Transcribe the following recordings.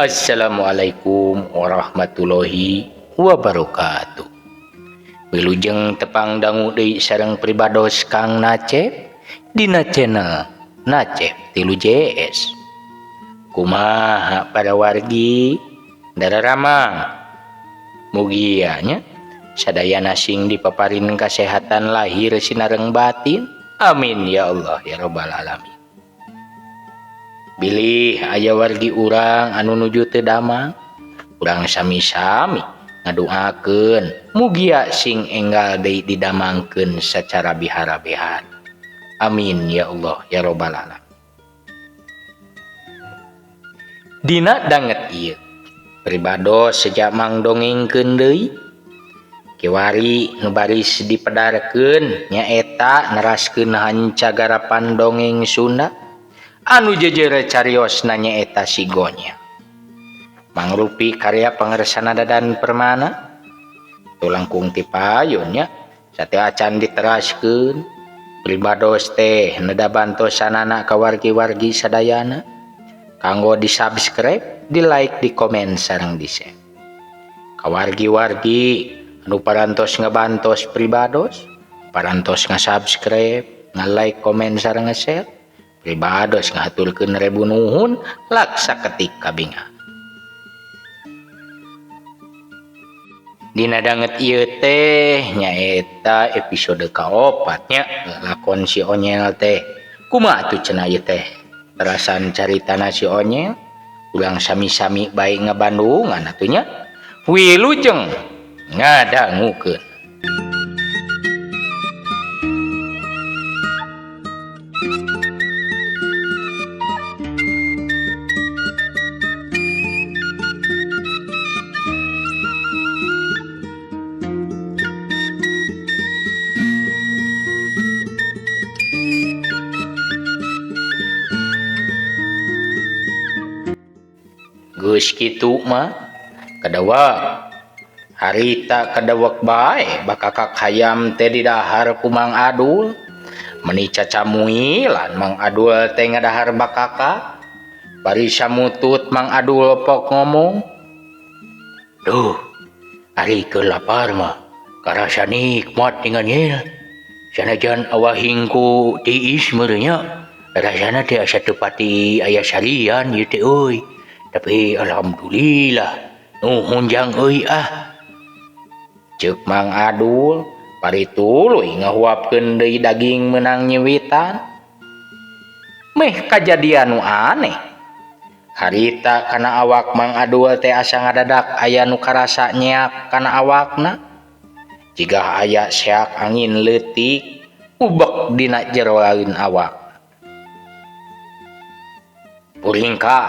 Assalamualaikum warahmatullahi wabarakatuh. Wilujeng tepang dangu deui sareng pribados Kang Nacep dina channel Nacep tilu JS. Kumaha para wargi dararamang, mugia nya sadayana sing dipaparin kasehatan lahir sinareng batin. Amin ya Allah ya robbal alamin. Bilih aya wargi urang anu nuju teu damang, urang sami-sami ngadoakeun mugia sing enggal deui didamangkeun sacara bihara-bihara. Amin ya Allah ya robbal alamin. Dina danget ieu pribados sejak mang dongengkeun deui kiwari nu baris dipedarkeun nyaeta neraskeun hancagarapan dongeng Sunda anu jeujeur cariosna nyaeta si Gonyel. Mangrupi karya pangersana Dadan Permana. Tulangkung ti payun nya sateuacan diteraskeun pribados teh neda bantosanana ka wargi-wargi sadayana kanggo di-subscribe, di-like, di-komen sareng di-share. Ka wargi-wargi anu parantos ngabantos pribados, parantos nga-subscribe, nga-like, komen sareng nge-share, pribados ngahaturkeun rebu nuhun laksa ketik kabinga. Dina danget ieu teh nyaeta episode kaopat nya lakon si Onyel teh. Kumaha atuh cenah ieu teh? Terasan caritana si Onyel, urang sami-sami bae ngabandungan atuh nya. Wilujeng ngadangukeun. Geus kitu mah kadawak harita kadawak bae bakakak hayam teh didahar ku Mang Adul. Meni cacamuilan Mang Adul teh ngadahar bakakak. Bari samutut Mang Adul pok ngomong, "Duh, ari keur lapar mah karasa nikmat dengan nyel. Sanajan awahing ku tiis meureunnya, rasana teh asa teu pati aya sarian ieu teh euy. Tapi alhamdulillah nuhun jang euy ah." Ceuk Mang Adul bari tuluy ngahuapkeun deui daging meunang nyiwitan. Meh kajadian nu aneh. Harita kana awak Mang Adul teh asa ngadadak aya nu karasa nyeak kana awakna. Jigah aya seak angin leutik ubek dina jero lain awak. Puringka,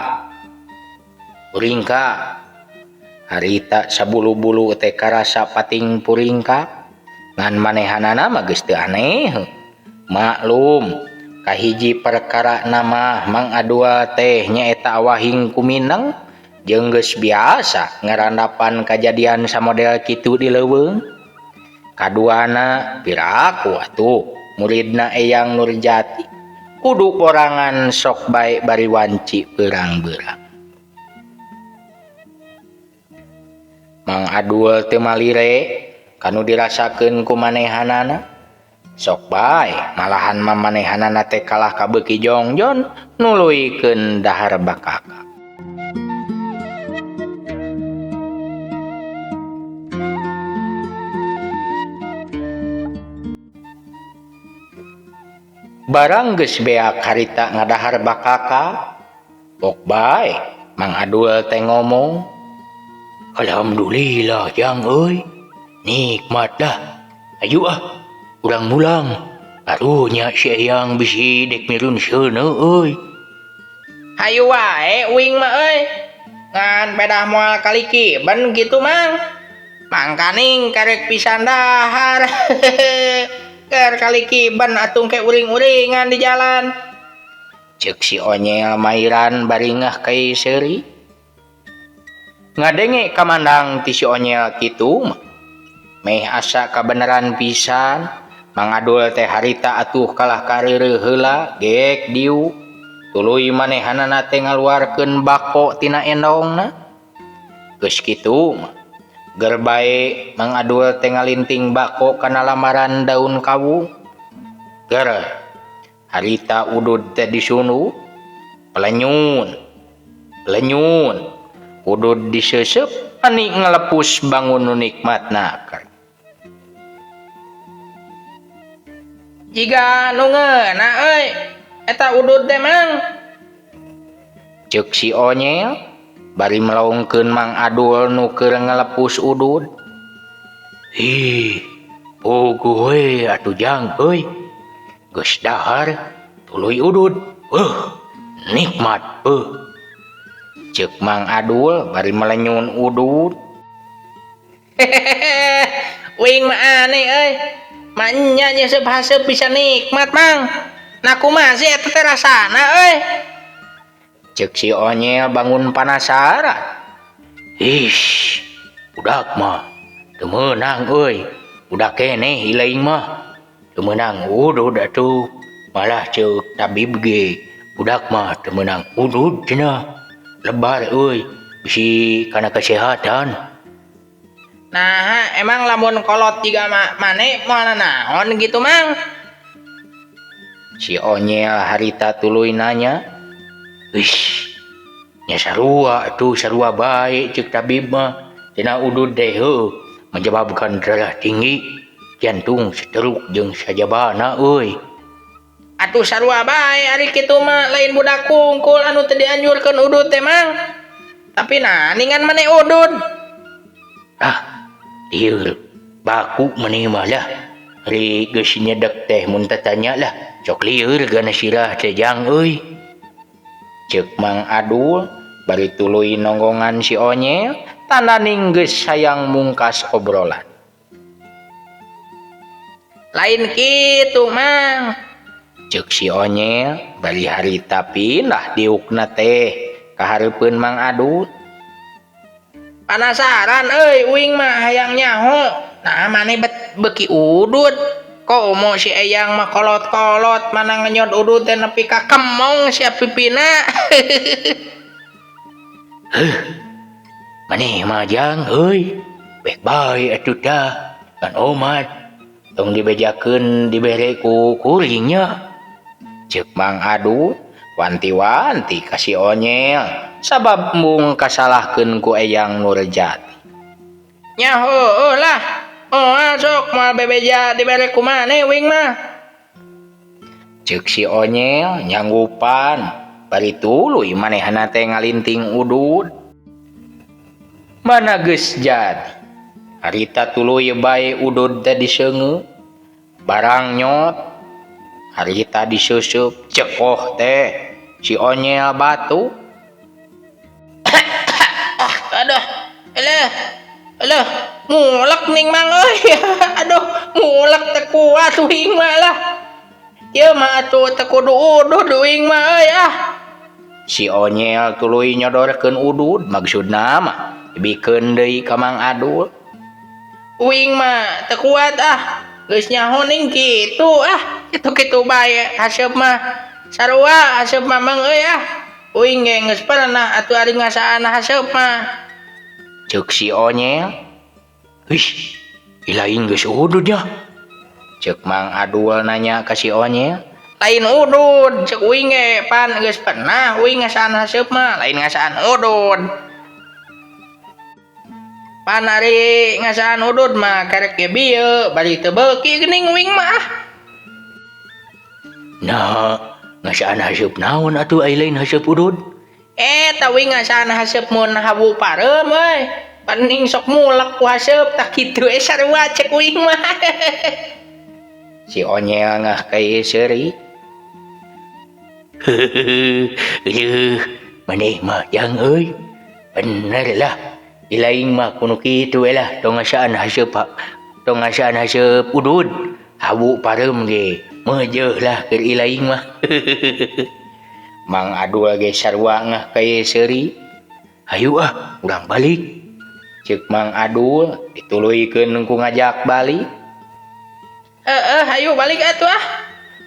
puringka. Harita sabulu-bulu teh karasa pating puringka. Ngan manehanana mah geus teu aneh. Maklum kahiji perkara nama Mang Adul teh nyaeta awahing kumineng jeung geus biasa ngarandapan kajadian samodel kitu di leuweung. Kaduana piraku atuh muridna Eyang Nurjati kudu borangan sok bae bari wanci beurang-beurang. Mang Adul teu malire kanu dirasakeun ku manehanana. Sok bae malahan mamanehanana teh kalah kabeuki jongjon nuluykeun dahar bakaka. Barang geus beak harita ngadahar bakaka, pok bae Mang Adul teh ngomong, "Alhamdulillah jang euy, nikmat dah. Ayo ah, urang mulang. Arunya si Eyang bisi dek mirun seuneu euy." Hayu wae uing mah euy. Ngan pedah moal kaliki ben kitu Mang. Mangkaning karek pisan dahar. Keur kaliki ben atung ke uring-uringan di jalan. Ceuk si Onyel mairan bari ngah kai seuri. Ngadenge kamandang ti si Onyel kitu mah. Meh asa kabeneran pisan, Mang Adul teh harita atuh kalah kareureuh heula gek diu. Tuluy manehanana teh ngaluarkeun bako tina endongna. Geus kitu mah ger bae Mang Adul teh ngalinting bako kana lamaran daun kawung. Ger harita udud teh disundu pelenyun pelenyun udud diseuseup ani ngalepus bangun nu nikmatna. Jiga nu ngeunah euy eta udud teh Mang. Ceuk si Onyel bari melongkeun Mang Adul nu keur ngalepus udud. Ih, puguh we atuh jang euy. Geus dahar tuluy udud. Nikmat beuh. Ceuk Mang Adul bari melenyun udud. Uing mah aneh euy. Manya nyesep haseup bisa nikmat Mang. Nah kumaha sih eta teh rasana euy? Ceuk si Onyel bangun panasaran. Ish, budak mah teu meunang euy. Budak keneh ilaing mah. Teu meunang udud atuh. Malah ceuk tabib ge budak mah teu meunang udud cenah. Lebar euy, bisi kana kesehatan. Nah, emang lamun kolot jiga mane moal nanaon gitu Mang? Si Onyel harita tuluy nanya. Wih, nya sarua atuh sarua bae ceuk tabib mah. Cenah udud teh heuh menyebabkan darah tinggi, jantung, stroke jeung sajabana euy. Atuh sarua bae ari kitu mah lain budak kungkul anu teu dianjurkeun udud teh Mang. Tapi nah ningan mane udud. Ah, lieur baku mani mah lah. Ari geus nyedek teh mun tatanya lah. Sok lieur gana sirah teh jang euy. Ceuk Mang Adul bari tuluy nonggongan si Onyel tandaning geus hayang mungkas obrolan. Lain kitu Mang. Ceuk si Onyel bari harita pindah diukna teh ka hareupeun Mang Adul. Panasaran euy uing mah hayang nyaho. Nah mane beuki udud. Komo si Eyang mah kolot-kolot mana ngenyot udud teh nepi ka kemong sia pipina. Heuh. Maneh mah jang euy. Bek bae atuh tah. Kan omat tong dibejakeun dibere ku kuring nya. Ceuk Mang Adul wanti-wanti ka si Onyel sabab embung kasalahkeun ku Eyang Nurjati. Nya heueuh lah. Moal sok moal bebeja dibere ku maneh uing mah. Ceuk si Onyel nyanggupan bari tuluy manehna teh ngalinting udud. Mana geus jadi. Harita tuluy bae udud teh diseungeuh. Barang nyot harita diseuseub cekoh teh si Onyel batu. Aduh, eleh. Alah, mulek ning Mang euy. Aduh, mulek teu kuat uing mah lah. Ieu mah atuh teu kudu udud uing mah euy ah. Si Onyel tuluy nyodorkeun udud maksudna mah dibikeun deui ka Mang Adul. Uing mah teu kuat ah. Geus nyaho ning kitu ah. Kitu-kitu bae haseup mah. Sarua haseup mah Mang euy ah. Uing ge geus pernah atuh ari ngasaan haseup mah. Ceuk si Onyel. Wih, ilaing geus udud nya. Ceuk Mang Adul nanya ka si Onyel. Lain udud, ceuk uing ge pan geus pernah uing ngasaan haseup mah, lain ngasaan udud. Pan ari ngasaan udud mah karek ge bieu, bari teu beuki geuning uing mah. Nah, ngasaan haseup naon atuh ai lain haseup udud? Eta uing ngasaan haseup mun hawu pareum euy. Paning sok mulek ku haseup tah kitu we sarua ceuk uing mah. Si Onyel ngah kaye seuri. Heuh, maneh mah jang euy. Bener lah. Ilaing mah kuno kitu we lah tong ngasaan haseup tong ngasaan haseup udud. Hawu pareum ge meujeuh lah keur ilaing mah. Mang Adul ge sarua ngah kaye seuri. Hayu ah, urang balik. Ceuk Mang Adul dituluykeun ku ngajak balik. Heeh, hayu balik atuh ah.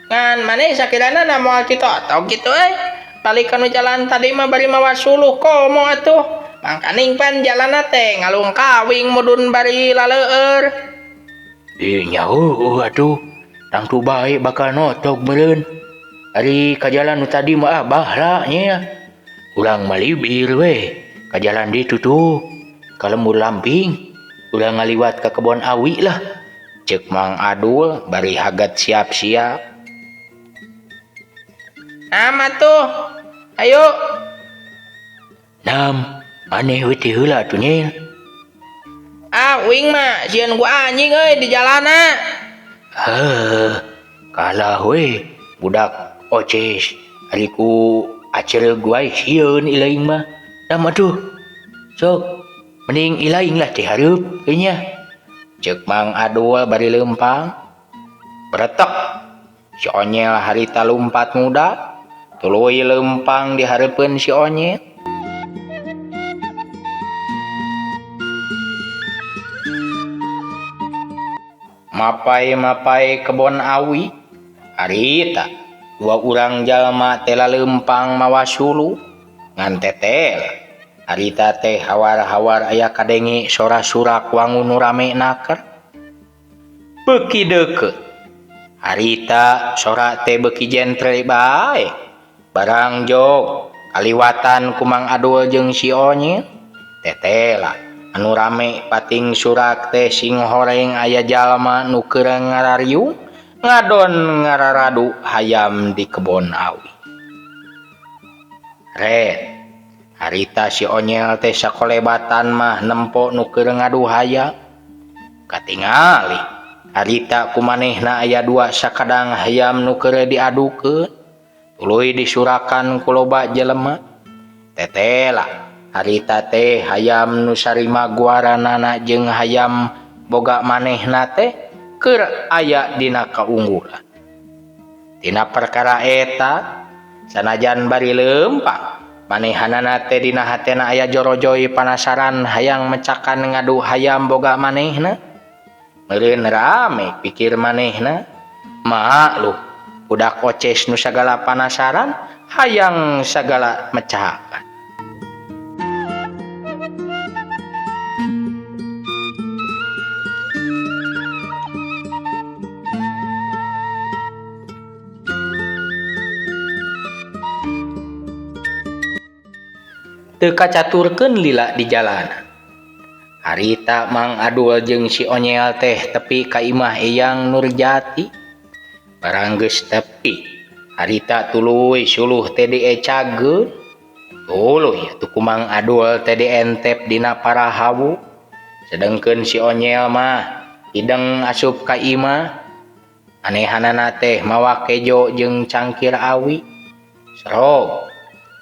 Ngan maneh sakirana na moal ditotog kitu euy. Balik kanu jalan tadi mah bari mawa suluh komo atuh. Mangkaning pan jalanna teh ngalung kawing mudun bari laleueur. Ih nya heueuh atuh. Tangtu bae bakal notog meureun. Ari ka jalan nu tadi mah ah bahla nya. Urang mah libir we ka jalan ditu tuh. Ka lembur lamping. Urang ngaliwat ka kebon awi lah. Ceuk Mang Adul bari haget siap-siap. Nam atuh. Ayo. Nam, maneh we ti heula atuh nyel. Ah, uing mah sieun ku anjing euy di jalana. Heuh, kalah we budak oces ari ku acereug wae sieun ilaing mah. Nam atuh. Sok, mending ilaing lah ti hareup euy nya. Ceuk Mang Adul bari leumpang. Beretek. Si Onyel harita lumpat nguda, tuluy leumpang di hareupeun si Onyel. Mapai-mapai kebon awi, harita dua urang jalma teh laleumpang mawa suluh ngan tetel. Harita teh hawar-hawar aya kadenge sora surak wangun nu rame naker. Beuki deukeut. Harita sora teh beuki jentre bae. Barang jog kaliwatan ku Mang Adul jeung si Onyel. Tetela anu rame pating surak teh sing horeng aya jalma nu keur ngarariung ngadon ngararadu hayam di kebon awi. Ret, harita si Onyel teh sakolebatan mah nempo nu keur ngadu hayam. Katingali harita kumanehna aya dua sakadang hayam nu keur diadukeun, tuluy disurakan ku loba jelema. Tetela harita teh hayam nu sarima guaranana jeung hayam boga manehna teh keur aya dina kaunggulan. Tina perkara eta sanajan bari leumpang, manehanana teh dina hatena aya jorojoy panasaran hayang mecakan ngadu hayam boga manehna. Meureun rame pikir manehna, maklum budak oces nu sagala panasaran hayang sagala mecakan. Teu kacaturkeun lila di jalanan. Harita Mang Adul jeung si Onyel teh tepi ka imah Eyang Nurjati. Barang geus tepi, harita tuluy suluh teh diecageun. Tuluy atuh ku Mang Adul teh dientep dina parahawu. Sedengkeun si Onyel mah hideng asup ka imah. Anehanana teh mawa kejo jeung cangkir awi. Serog.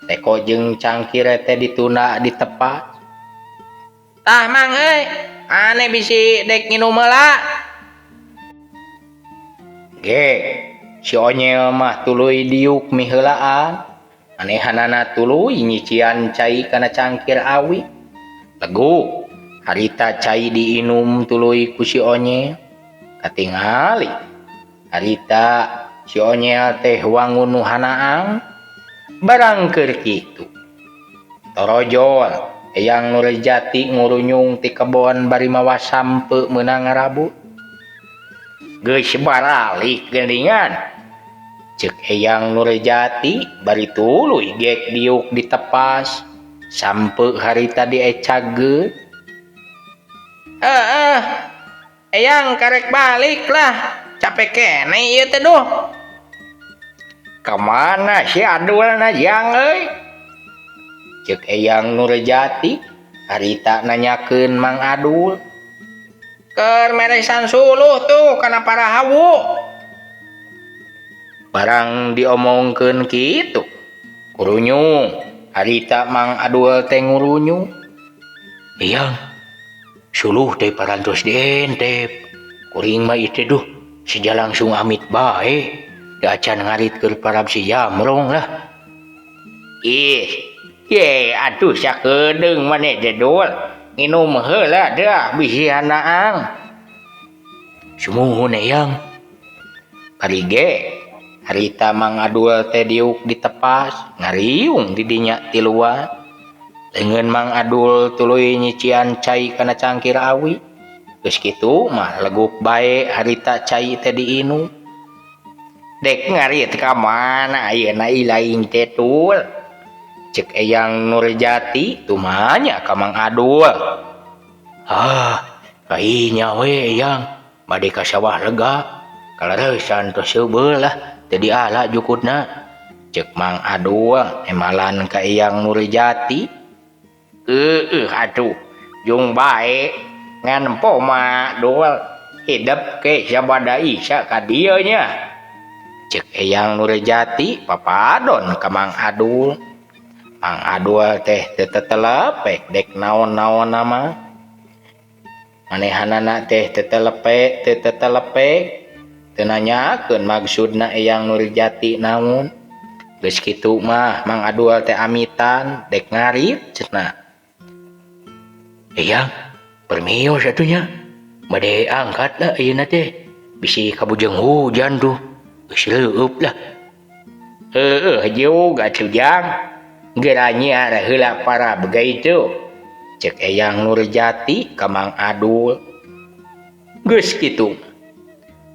Teko jeung cangkir teh ditunda ditepas. Tah Mang euy, aneh bisi dek nginum heula. Ge, si Onyel mah tuluy diuk miheulaan. Anehanana tuluy nyician cai kana cangkir awi. Legu, harita cai diinum tuluy ku si Onyel. Katingali, harita si Onyel teh wangun nu hanaang. Barang keur kitu. Torojol, Eyang Nurjati ngurunyung ti kebon bari mawa sampe meunang ngarabut. Geus baralik geuningan. Ceuk Eyang Nurjati bari tuluy gek diuk ditepas. Sampe harita diecageun. Heeh. Eyang karek balik lah. Capek keneh ieu teh duh. Kamana si Adulna jang euy? Ceuk Eyang Nurjati harita nanyakeun Mang Adul. Keur meresan suluh tuh kana parahawu. Barang diomongkeun kitu, kurunyung harita Mang Adul teh ngurunyung. Eyang, suluh teh parantos dientep. Kuring mah ieu teh duh, sija langsung amit bae. Da acan ngarit keur parab si Jamrong lah. Ih, ye atuh sakedeung maneh teh Dul. Nginum heula dah bisi hanaang. Sumuhun Eyang. Bari ge Harita Mang Adul teh diuk ditepas ngariung di dinya tiluan. Leungeun Mang Adul tuluy nyician cai kana cangkir awi. Geus kitu mah leguk bae harita cai teh diinum. Dek ngarit ka mana ayeuna ilaing teh tul. Cek Eyang Nurjati tumanya ka Mang Adul. Ah, kainya we Eyang bade ka sawah lega. Kaleresan tos seubeul lah. Teu diala jukutna. Cek Mang Adul emalan ka Eyang Nurjati. Heueuh atuh jung bae ngan poma dul hidep ke sabada isa ka dieu nya. Cek Eyang Nurjati papadon ka Mang Adul. Mang Adul teh teu tetelepek dek naon-naonna mah. Manehanana teh teu telepek teu tetelepek. Teu nanyakeun maksudna Eyang Nurjati naon. Geus kitu mah Mang Adul teh amitan dek ngarit cenah. Eyang permios atuh nya. Bade angkat lah ayeuna teh. Bisi kabujeng hujan tuh. Geus leueup lah. Heueuh jeung atuh Jang. Geura nyiar heula para begitu. Cek Eyang Nurjati ka Mang Adul. Geus kitu.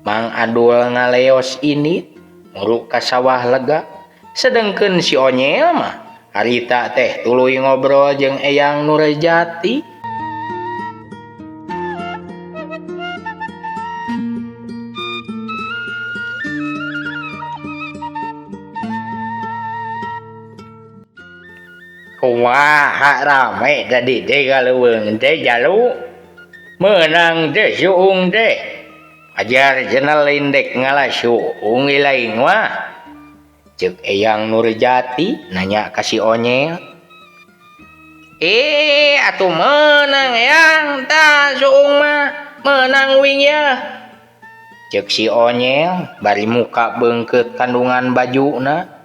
Mang Adul ngaleos ini muruk ka sawah lega. Sedengkeun si Onyel mah harita teh tuluy ngobrol jeung Eyang Nurjati. Kumaha rame tadi teh kaleuweung teh jalu. Meunang teh suung teh. Ajar cenah lain dek ngalah suung ilaing mah. Ceuk Eyang Nurjati nanya ka si Onyel. Atuh meunang Eyang tah suung mah meunang wing yeuh. Ceuk si Onyel bari muka beungkeut kandungan bajuna.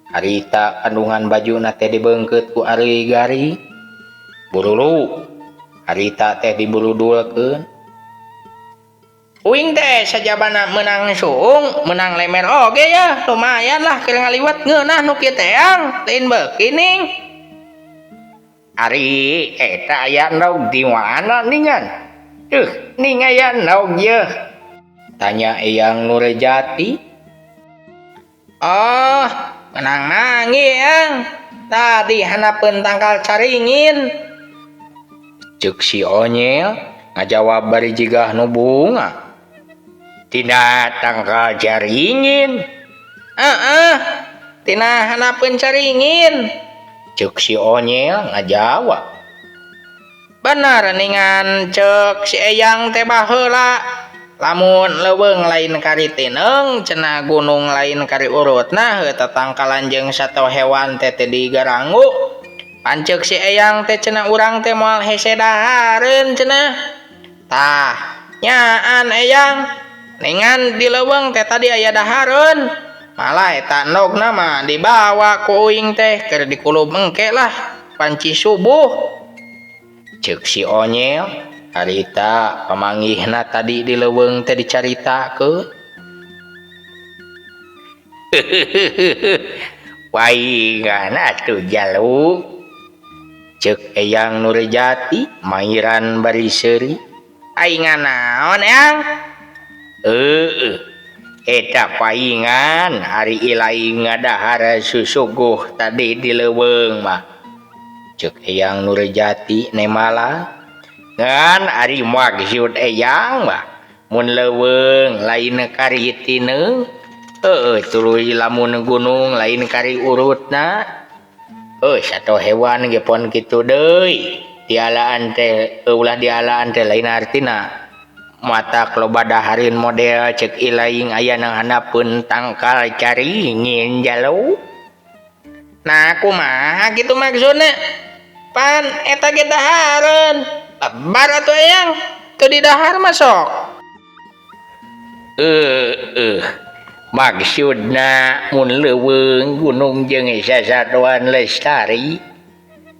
Harita kandungan bajuna teh dibeungkeut ku areuy garing. Burulu harita teh diburudulkeun. Uing teh sajabana meunang suung, meunang lemer oge ya, lumayan lah keur ngaliwet ngeunah nu kieu teh Yang, lain beuki ning. Ari eta aya endog di mana ningan? Tuh, ning aya endog yeuh. Tanya Eyang Nurjati. Oh, meunang mangi Yang. Tadi hanapeun tangkal caringin. Ceuk si Onyel ngajawab bari jigah nu bunga. Tina tangkal caringin. Heeh, tina hanapeun caringin. Ceuk si Onyel ngajawab. Bener ningan ceuk si Eyang teh baheula. Lamun leuweung lain kari tineung, cenah gunung lain kari urutna, heuh tatangkalan jeung sato hewan teh teu digaranggu. Panceuk si Eyang teh cenah urang teh moal hese dahareun cenah. Tah, nyaan Eyang. Ningan di leuweung teh tadi aya dahareun. Malah eta endogna mah dibawa ku uing teh keur dikulub engke lah panci subuh. Ceuk si Onyel harita pamanggihna tadi di leuweung teh dicaritakeun. Paingan atuh jalu. Ceuk Eyang Nurjati mairan bari seuri. Paingan naon Eyang? Heueuh, eta paingan ari ilaing ngadahar susuguh tadi di leuweung mah. Ceuk Eyang Nurjati nemala. Ngan ari maksud Eyang mah mun leuweung lain kari tineung, heueuh tuluy lamun gunung lain kari urutna. Heuh sato hewan ge pon kitu deui. Dialaan teh ulah dialaan teh lain artina. Mata loba dahareun model ceuk ilaing aya nang handapeun tangkal caringin jalu. Nah kumaha kitu maksudna? Pan eta ge dahareun. Lebar atuh Eyang, teu didahar mah sok. Heueuh, maksudna mun leuweung gunung jeung sasatuan lestari.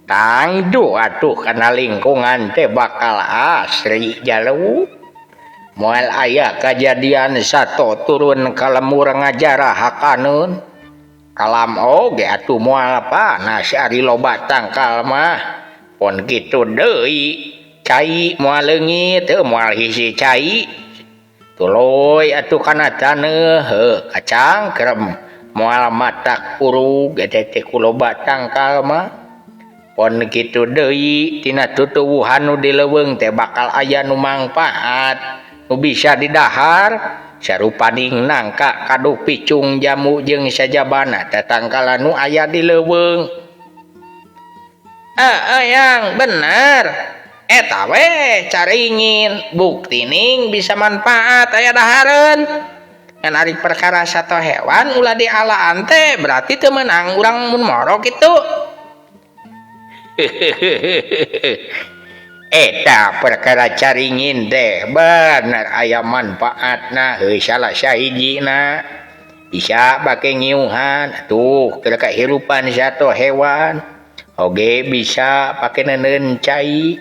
Tangdu atuh kana lingkungan teh bakal asri jalu. Moal aya kajadian sato turun ka lembur ngajarah hakaneun. Kalam oge atuh moal panas ari loba tangkal mah. Pon kitu deui cai moal leungit heuh moal hisi cai. Tuluy atuh kana taneuh heuh kacangkrem moal matak urug eta teh ku loba tangkal mah. Pon kitu deui tina tutuwuhan nu di leuweung teh bakal aya nu mangpaat nu bisa didahar. Sarupaning nangka kadu picung jamu jeung sajabana tatangkalan nu aya di leuweung. Heeh yang bener. Eta we caringin buktining bisa manfaat aya dahareun. Ngan ari perkara sato hewan ulah dialaan teh berarti teu meunang urang mun moro kitu. Eta perkara caringin teh bener aya manfaatna heuh salah sahijina bisa bake ngiuhan atuh keur kahirupan sato hewan oge bisa pake neuneun cai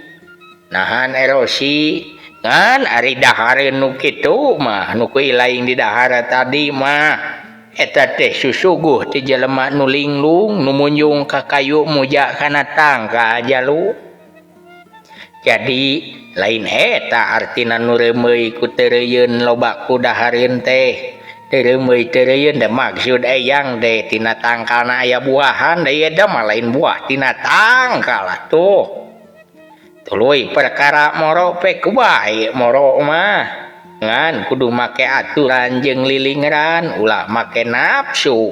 nahan erosi ngan ari dahareun nu kitu mah nu ku lain di dahar tadi mah eta teh susuguh ti jelema nu linglung nu munjung ka kayu muja kana tangkal jalu. Jadi lain eta artina nu reumeuy ku teureuyeuun loba ku dahareun teh. Teureumeuy teureuyeuun da maksud eyang teh tina tangkalna aya buahan da ieu mah lain buah tina tangkal atuh. Tuluy perkara moro pek bae moro mah. Ngan kudu make aturan jeung lilingran ulah make nafsu.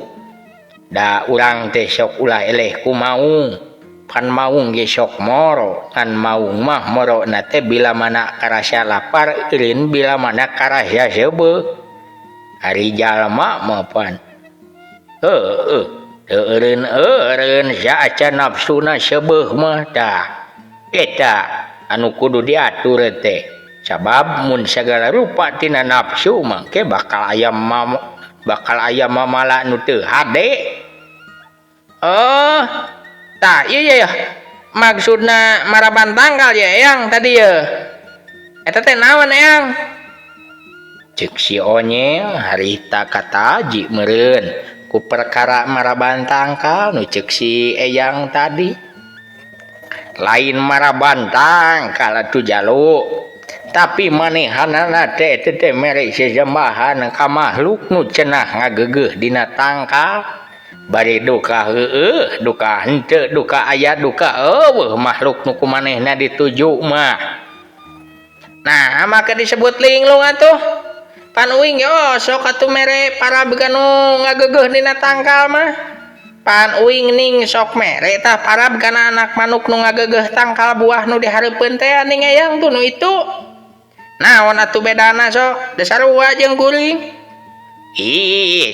Da urang teh sok ulah eleh ku maung. Pan maung ge sok moro, kan maung mah morona teh bila mana karasa lapar eureun bila mana karasa seubeuh. Ari jalma mah pan heueuh teu eureun-eureun saacan nafsuna seubeuh mah tah. Eta anu kudu diatur teh. Sabab mun sagala rupa tina nafsu mah ke bakal aya mamala nu teu hade. Oh, tah ieu ya maksudna maraban tangkal ya eyang tadi ya. Eta teh naon eyang? Ceuk si Onyel harita kataji meureun ku perkara maraban tangkal nu ceuk si eyang tadi. Lain maraban tangkal atuh jalu, tapi manehanana teh teu teh mere sesembahan ka makhluk nu cenah ngageugeuh dina tangkal. Bari duka heueuh, duka henteu, duka aya, duka eueuh makhluk nu ku manehna dituju mah. Nah, make disebut linglung atuh. Pan uing ge osok atuh mere para nu ngageugeuh dina tangkal mah. Pan uing ning sok mere tah parab kana anak manuk nu ngageugeuh tangkal buah nu dihareupeun teh ning eyang tuh nu itu. Naon atuh bedana sok? Da sarua jeung kuring. Ih,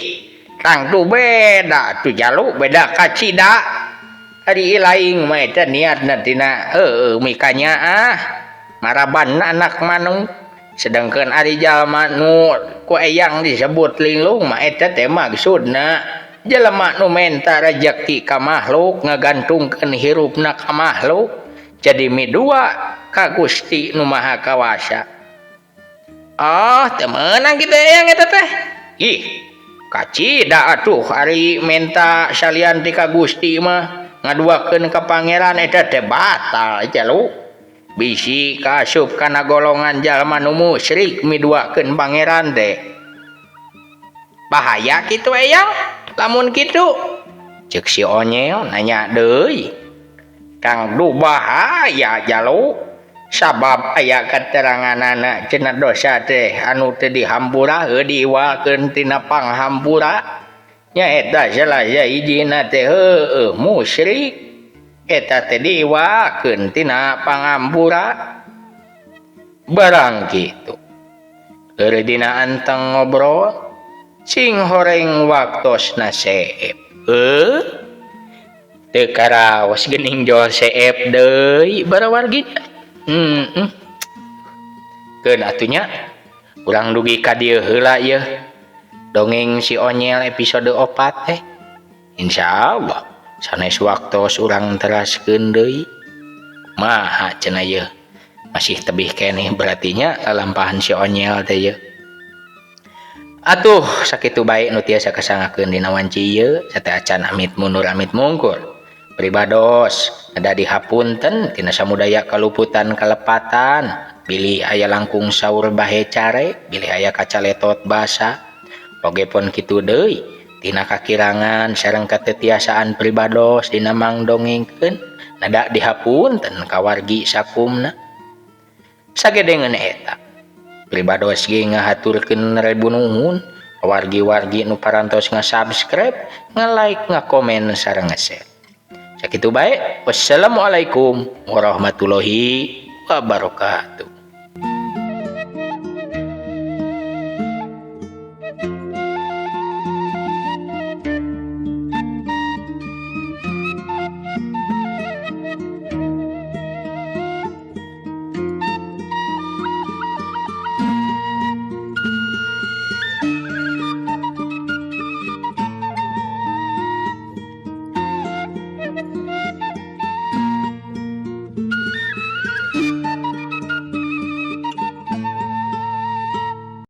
tangtu beda tuh jalu beda kacida. Ari lain mah eta niatna tina heueuh mikanya ah maraban anak manuk. Sedangkan ari jalma nu ku eyang disebut linglung mah eta teh maksudna jelema nu menta rejeki ka makhluk ngagantungkeun hirupna ka makhluk jadi midua ka Gusti nu Maha Kawasa. Oh, teu meunang kitu eyang eta teh. Ih, kacida atuh ari menta salian ti ka Gusti mah ngaduakeun ka pangeran eta teh batal jalu. Bisi kaasup kana golongan jalma nu musyrik miduakeun pangeran teh. Bahaya kitu eyang lamun kitu. Ceuk si Onyel nanya deui. Kang du bahaya jalu. Sabab aya keteranganana cenah dosa teh anu teu dihampura heuh diiwakeun tina panghampura. Nyaeta salah sahijina teh heueuh musyrik. Eta teh diiwakeun tina pangampura. Barang kitu. Keur dina anteng ngobrol sing horeng waktosna seep. Heuh. Teu karaos geuning jol seep deui barawargi. Keun atuh nya urang dugi ka dieu heula yeuh. Dongeng si Onyel episode 4 teh. Insyaallah sanes waktos urang teraskeun deui. Kumaha cenah yeuh. Masih tebih keneh berarti nya lalampahan si Onyel teh yeuh. Atuh sakitu bae nu tiasa kasangakeun dina wanci ieu, sateuacan amit mundur amit mungkur. Pribados neda dihapunten tina samudaya kaluputan kalepatan, bilih aya langkung saur bahe care, bilih aya kacaletot basa. Oge pon kitu deui tina kakirangan sareng katetiasaan pribados dina mangdongengkeun neda dihapunten ka wargi sakumna. Sagedengeun eta, pribados ge ngahaturkeun rebu nuhun ka wargi-wargi nu parantos nga-subscribe, nga-like, nga-komen sareng nge-share. Sakitu bae, wassalamualaikum warahmatullahi wabarakatuh.